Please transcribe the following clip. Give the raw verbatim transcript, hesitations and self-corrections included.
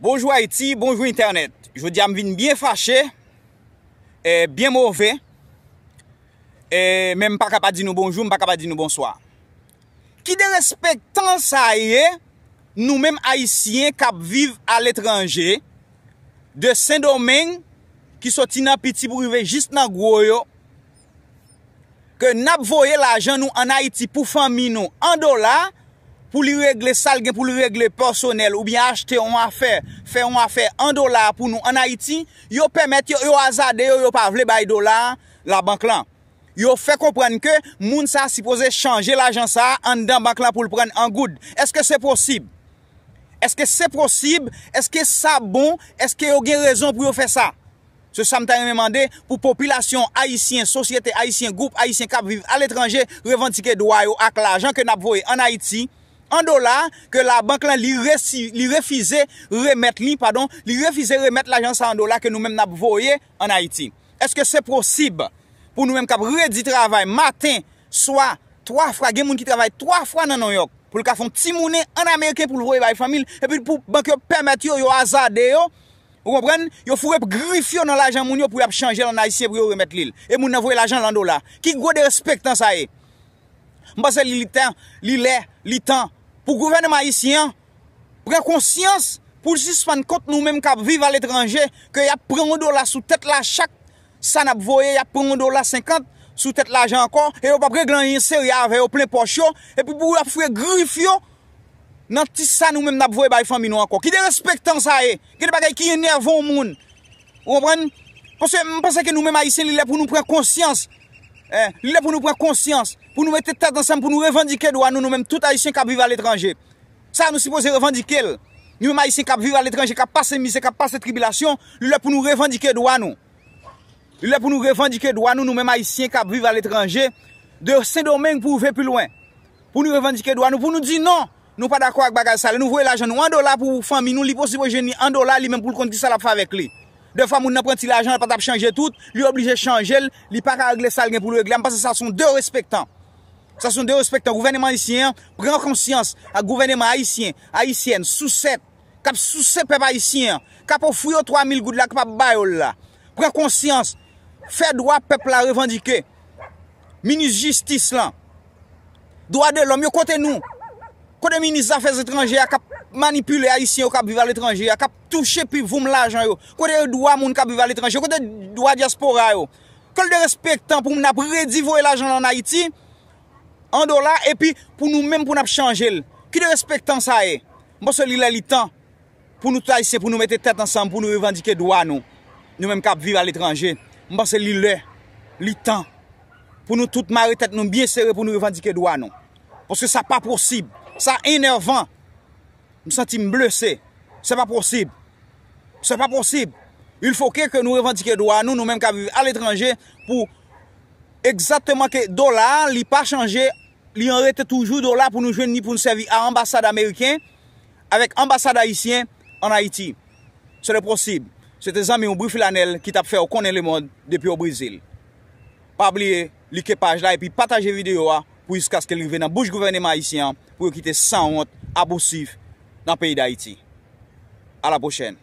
Bonjou Ayiti, bonjou entènèt. Jodi a m vin byen fache, e, byen move, e, men m pa ka pa di nou bonjou, m pa ka pa di nou bonswa. Ki derespektan sa ye, nou menm Ayisyen k ap viv aletranje, de Sendomeng, ki soti nan piti pou rive jis nan gwo yo, ke n ap voye lajan nou ann Ayiti pou fanmi nou an dola, pou li regle sa l gen pou li regle pèsonèl, oubyen achte yon afè, fè yon afè an dola pou nou ann Ayiti, yo pèmèt yo, yo azade yo, yo pa vle bay dola labank lan. Yo fè konprann ke moun sa a sipoze chanje lajan sa a anndan bank lan pou l pran l an goud. Èske se posib? Èske se posib? Èske sa bon? Èske yo gen rezon pou yo fè sa? Se sa m ta renmen mande pou popilasyon ayisyen, sosyete ayisyen, gwoup ayisyen k ap viv aletranje revandike dwa yo ak lajan ke n ap voye ann Ayiti, an dola, ke labank lan li resi-, li refize remèt li, padon, li refize remèt lajan sa an dola ke nou menm n ap voye ann Ayiti. Èske se posib pou nou menm k ap redi travay maten, swa, twa fwa, gen moun ki travay twa fwa nan Nouyòk, pou l ka fè yon ti monnen ann ameriken pou l voye bay fanmi l, epi pou bank yo pèmèt yo, yo azade yo, ou konprann, yo foure grif yo nan lajan moun yo pou y ap chanje l ann ayisyen pou yo remèt li l. E moun nan voye lajan l an dola. Ki gwo derespektan sa ye? M panse li, li tan, li lè, li tan pou gouvènman ayisyen an pran konsyans, pou l sispann kont nou menm k ap viv aletranje, ke y ap pran yon dola sou tèt la chak sa n ap voye, y ap pran yon dola senkant sou tèt lajan ankò, e yo p ap regle anyen serye avè yo, plen pòch yo, epi pou y ap foure grif yo nan ti sa nou menm n ap voye bay fanmi nou ankò. Ki derespektan sa ye? Gen de bagay ki enèvan yon moun. Ou konprann? Paske m panse ke nou menm ayisyen, li lè pou nou pran konsyans. Eh, li lè pou nou pran konsyans, pou nou mete tèt ansanm, pou nou revandike dwa nou, nou menm tout ayisyen k ap viv aletranje. Sa nou sipoze revandike l. Nou menm ayisyen k ap viv aletranje, k ap pase mizè, k ap pase tribilasyon, li lè pou nou revandike dwa nou. Li lè pou nou revandike dwa nou, nou menm ayisyen k ap viv aletranje, de Sendomeng pou rive pi lwen. Pou nou revandike dwa nou, pou nou di non, nou pa dakò ak bagay sa. Lè nou voye lajan nou an dola pou fanmi nou, li posib jwenn li an dola, li menm pou l konn kisa l ap fè avèk li. Defwa moun nan pran ti lajan, l pa t ap chanje tout, li oblije chanje l, li pa ka regle sa l gen pou l regle a. M panse sa se yon derespektan. Sa se yon derespektan. Gouvènman ayisyen an pran konsyans ak gouvènman ayisyen, ayisyèn, sousèt, k ap souse pèp ayisyen an, k ap ofri yo twa mil goud la, k ap ba yo l la. Pran konsyans, fè dwa pèp la revandike. Minis jistis lan, dwa de lòm yo, kote nou? Kote minis zafè etranje a k ap manipile ayisyen yo k ap viv aletranje a, k ap touche pi voum lajan yo? Kote dwa moun k ap viv aletranje? Kote dwa dyaspora yo? Ke l derespektan pou moun ap redi voye lajan l ann Ayiti, an dola, epi pou nou menm pou n ap chanje l. Ki derespektan sa ye? M panse li lè li tan pou nou tout ayisyen, pou nou mete tèt ansanm, pou nou revandike dwa nou. Nou menm k ap viv aletranje, m panse li lè, li tan pou nou tout mare tèt nou byen sere pou nou revandike dwa nou. Paske sa pa posib. Sa enèvan. M santi m blese. Se pa posib. Se pa posib. Il faut que, que nou revandike dwa nou, nou menm k ap viv aletranje, pou egzakteman ke dola a, li pa chanje, li an rete toujou dola pou nou jwenn ni pou n sèvi a anbasad ameriken avèk anbasad ayisyen ann Ayiti. Se le posib. Se te zanmi w Bri Filanèl ki t ap fè w konnen lemonn depi o Brezil. Pa bliye like paj la epi pataje videyo a pou jiskaske l rive nan bouch gouvènman ayisyen an pou yo kite sanwont, abisif nan peyi Dayiti. A la pwochèn.